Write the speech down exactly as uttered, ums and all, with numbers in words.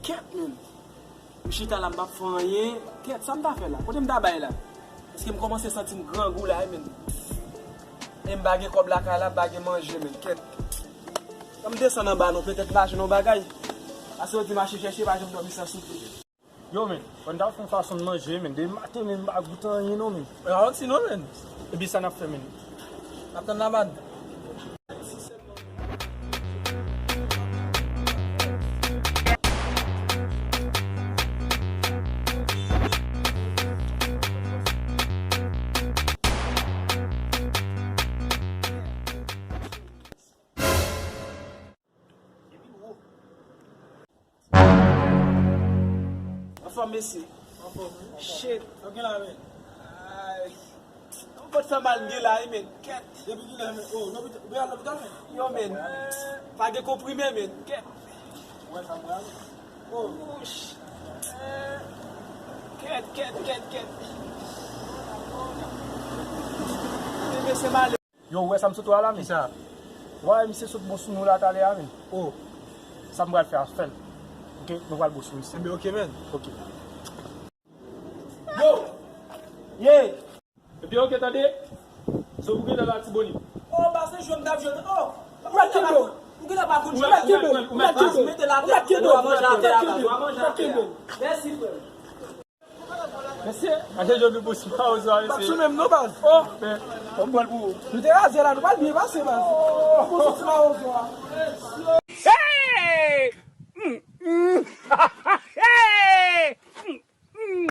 Kèt, men. M chita la, m p ap fè anyen. Kèt, sa m ta fè la? Kote m ta bay la? Paske m kòmanse santi m grangou la, wi, men. E m pa gen kòb lakay la, m pa gen manje, men. Kèt. An m desann anba non, petèt m achte yon bagay. Paske yo di m achte chèche, pa janm dòmi san soupe. Yo, men, fò n ta fè yon fason n manje, men. Depi maten, men, m pa goute anyen non, men. Mwen pa santi non, men. Epi sa n ap fè, men? N ap tann labann. Anfòm, mesye. Anfòm, wi. Shit. Sa w gen la, men? Ay. Yon pot fè mal m gen la, wi, men. Kèt. Depi kilè, men? Oh, lopital, ou al lopital, men? Yo, men. Pa gen konprime, men. Kèt. Ou wè sa m pral? Oh. Ouch. Kèt, kèt, kèt, kèt. Mesye, m ale. Yo, ou wè sa m sot wè a la, men? Kisa? Ou wè misye sot bon sou nou la talè a, men? Oh. Sa m pral fè a, fè l. Oke? Nou pral bon sou misye. Enben, oke, men. Oke. Yo! Ye! Epi, oke, tande? Se pou gentan la, Tibonit. Oh, pase jwe m t ap jwe. Oh! Ou mèt kenbe w. Ou gentan pa konn jwe. Ou mèt kenbe w. Ou mèt kenbe w. Mete l atè. Ou mèt kenbe w. Ou manje atè la, baz. Ou mèt kenbe w. Mèsi, frè m. Mesye, gade jòl de bòs mawozo a, mesye. Pa sou menm non, baz. Oh, men, bon bòl pou ou. Nou te raze la, nou pral byen pase, baz. Bòs mawozo a. Hey! Mm, mm.